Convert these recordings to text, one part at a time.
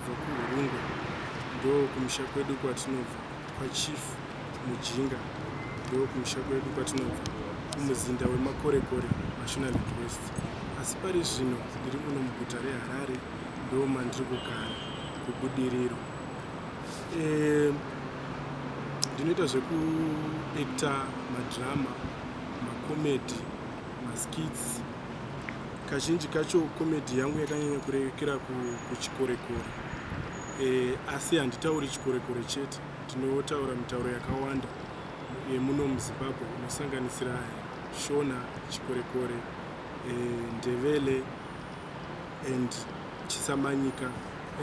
Ndinobva kuHurungwe, ndokumusha kwedu kwatinobva, kwaChief Mujinga, ndokumusha kwedu kwatinobva, kumuzinda wemaKorekore, Mashonaland West. Asi pari zvino ndiri muno muguta reHarare, ndo mandiri kugara kuBudiriro. Ndinoita zvekuacta madrama, macomedy, maskits. Kazhinji kacho comedy yangu yakanyanya kurerekera kuchikorekore, asi handitauri chikorekore chete, ndinotaura mitauro yakawanda yemuno muZimbabwe inosanganisira Shona, Chikorekore, Ndevele and Chisamanyika.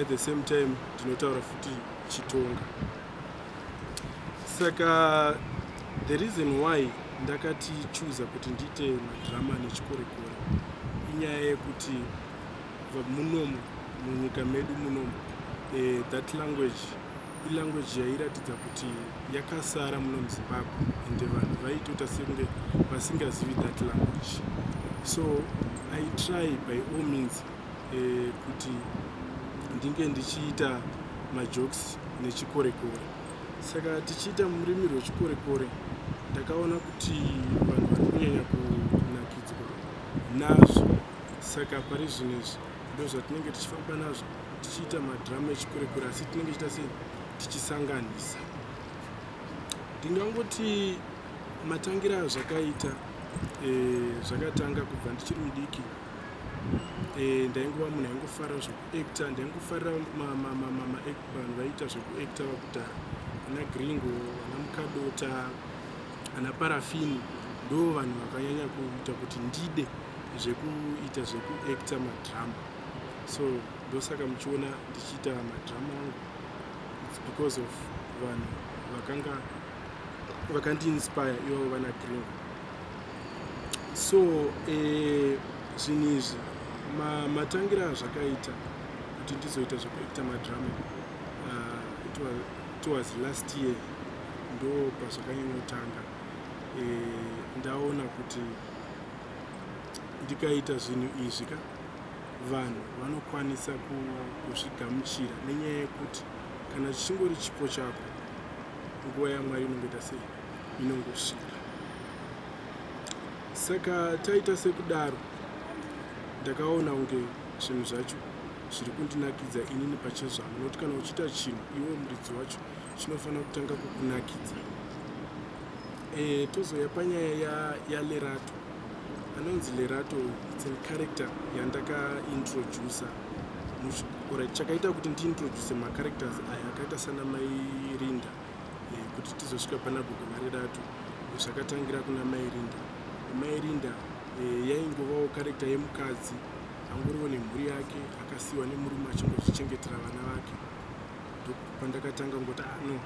At the same time ndinotaura futi Chitonga. Saka the reason why ndakati choosa kuti ndiite madrama nechikorekore inyaya yekuti munomu munyika medu munomu, that language ilanguage yairatidza kuti yakasara muno muZimbabwe, ende vanhu vaitoita sekunge vasingazivi that language. So I try by all means kuti ndinge ndichiita majokes nechikorekore. Saka tichiita murimi rwechikorekore, ndakaona kuti vanhu vari kunyanya kunakidzwa nazvo. Saka pari zvino izvi ndo zvatinenge tichifamba nazvo, tichiita madrama echikorekore, asi tinenge tichiita sei, tichisanganisa. Ndingangoti matangira azvakaita, zvakatanga kubva ndichiri mudiki. Ndaingova munhu aingofarira zvekuacta, ndaingofarira vanhu vaiita zvekuacta vakudhara, vana Gringo, vana Mukadota, ana Parafini. Ndo vanhu vakanyanya kuita kuti ndide zvekuita zvekuacta madrama. So ndosaka muchiona ndichiita madrama angu. It's because of vanhu vakanga vakandiinspire ivavo vana Gringo. So zvinhu izvi, matangira azvakaita kuti ndizoita zvekuacta madrama, it was last year ndo pazvakanyanyotanga. Ndaona kuti ndikaita zvinhu izvi ka, vanhu vanokwanisa kuzvigamuchira, nenyaya yekuti kana chichingori chipo chako, nguva yaMwari inongoita sei, inongosvika. Saka taita sekudaro, ndakaona kunge zvinhu zvacho zviri kundinakidza inini pachezvangu, nokuti kana uchiita chinhu iwe muridzi wacho, chinofanira kutanga kukunakidza. Tozoya panyaya yaLerato. Anonzi Lerato, it's a character yandakaintroduca. Alright, chakaita kuti ndiintroduce macharacters aya akaita sana Mairinda, kuti tizosvika pana gogo vaLerato, zvakatangira kuna Mairinda. Mairinda yaingovawo character yemukadzi angoriwo nemhuri yake, akasiyiwa nemurume, achingozvichengetera vana vake. Pandakatanga ngoti, ah no,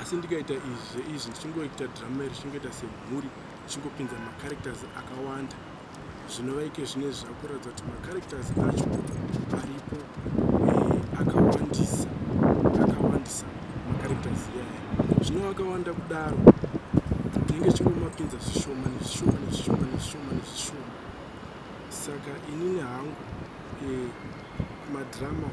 asi ndikaita izvi zveizvi, ndichingoita drama iri, richingoita semhuri, ndichingopinza macharacters akawanda, zvinova ike zvine zvakuratidza kuti macharacters acho aripo akawandisa, akawandisa macharacters iyaya. Zvino akawanda kudaro, tinenge tichingomapinza zvishoma nezvishoma nezvishoma nezvishoma nezvishoma. Saka inini hangu, kumadrama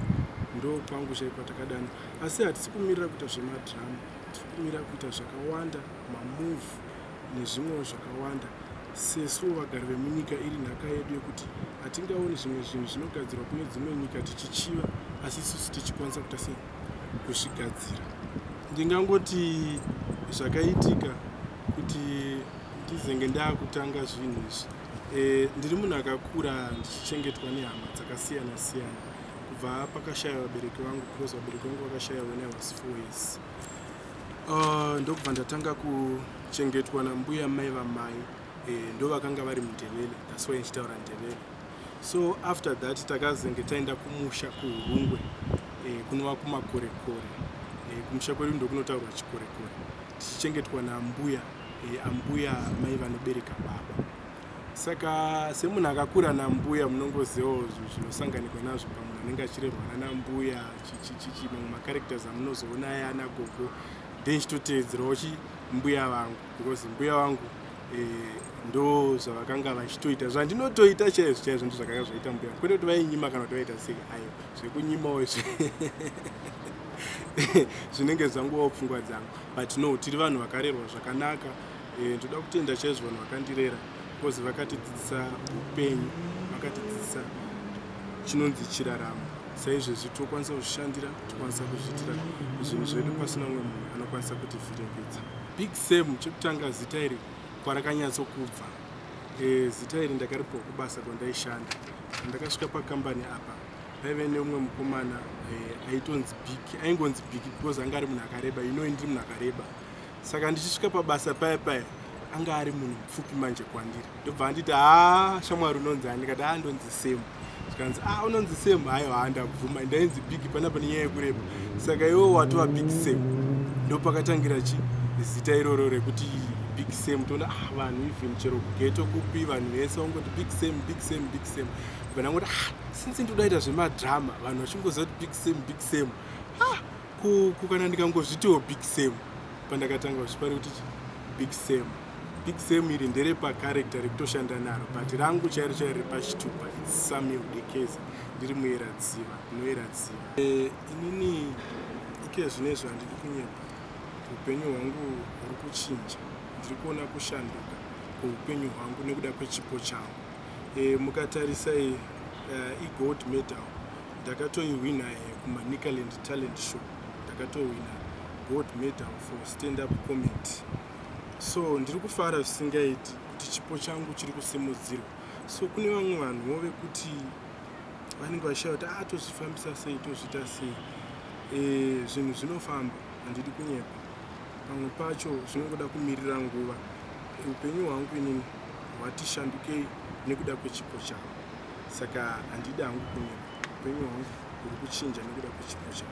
ndo kwangu chaiko takadana, asi hatisi kumirira kuita zvemadrama, tiri kumirira kuita zvakawanda, mamovie nezvimwewo zvakawanda. Sesuwo vagari vemunyika, iri nhaka yedu yekuti hatingaoni zvimwe zvinhu zvinogadzirwa kune dzimwe nyika tichichiva, asi isusu tichikwanisa kuita sei, kuzvigadzira. Ndingangoti zvakaitika kuti ndizenge ndaakutanga zvinhu izvi, ndiri munhu akakura ndichichengetwa nehama dzakasiyana siyana kubva pakashaya vabereki vangu, because vabereki vangu vakashaya when I was 4 years. Ndokubva ndatanga kuchengetwa nambuya mai vamai. Ndo vakanga vari muNdevele, that's why ndichitaura Ndevele. So after that takazenge taenda kumusha kuHurungwe, kunova kuMakorekore. Kumusha kwedu ndokunotaurwa Chikorekore, tichichengetwa nambuya, ambuya mai vanobereka baba. Saka semunhu akakura nambuya, munongozivawo zvinosanganikwa nazvo pamunhu anenge achirerwa nanambuya, chichichichi, mamwe macharacters amunozoona aya ana gogo, then chitoteedzerawo chi mbuya vangu, because mbuya vangu E, ndo zvavakanga vachitoita zvandinotoita chaizvo chaizvo ndo zvakanga zvaita mbuya kwete kuti vainyima kana kuti vaita sei ayo zvekunyimawo izvi zvinenge zvanguvawo pfungwa dzangu but no tiri vanhu vakarerwa zvakanaka e, ndoda kutenda chaizvo vanhu vakandirera because vakatidzidzisa upenyu vakatidzidzisa chinonzi chiraramo saizvezvi tokwanisa kuzvishandira tokwanisa kuzviitira zvinhu zvedu pasina umwe munhu anokwanisa kutivhiringidza big sam chekutanga zita iri kwarakanyatsokubva e, zita iri ndakaripiwa kubasa kwandaishanda ndakasvika pakambani apa paive neumwe mukomana e, aitonzi big aingonzi big because anga ari munhu akareba you know ndiri munhu akareba saka ndichisvika pabasa paya paya anga ari munhu mupfupi manje kwandiri ndobva anditi ha shamwari unonzi ani ndikati a ndonzi Sam zvikanzi a unonzi Sam haiwa ha ndabvuma ndainzi big panapa nenyaya yekureba saka iwo watova big Sam ndopakatangira chi zita iroro rekuti big Sam toona ah, vanhu even chero kugeto kupi vanhu vese vangoti big Sam big Sam big Sam bva ndangoti ah, since ndodaita zvemadhirama vanhu vachingoziva kuti big Sam big Sam ah, kukana ndikangozvitiwo big Sam pandakatanga kuzvipari kuti big Sam big Sam iri nderepacharacter rekutoshanda naro but rangu chairo chairo repachitupa its Samuel Dekeza ndiri muyeradziva ndinoyera dziva e, inini ike zvinezvi handidi kunyepa upenyu hwangu huri kuchinja ndiri kuona kushanduka kweupenyu hwangu nekuda kwechipo changu e, mukatarisa e, igold medal ndakatoihwina e, kuManicaland talent show ndakatohwina gold medal for stand up comedy so ndiri kufara zvisingaiti kuti chipo changu chiri kusimudzirwa so kune vamwe vanhuwo vekuti vanenge vachishaya kuti a tozvifambisa sei tozviita sei e, zvinhu zvinofamba handidi kunyepa pamwe pacho zvinongoda kumirira nguva upenyu hwangu inini hwatishandukei nekuda kwechipo changu saka handidi hangu kunyepa upenyu hwangu huri kuchinja nekuda kwechipo changu.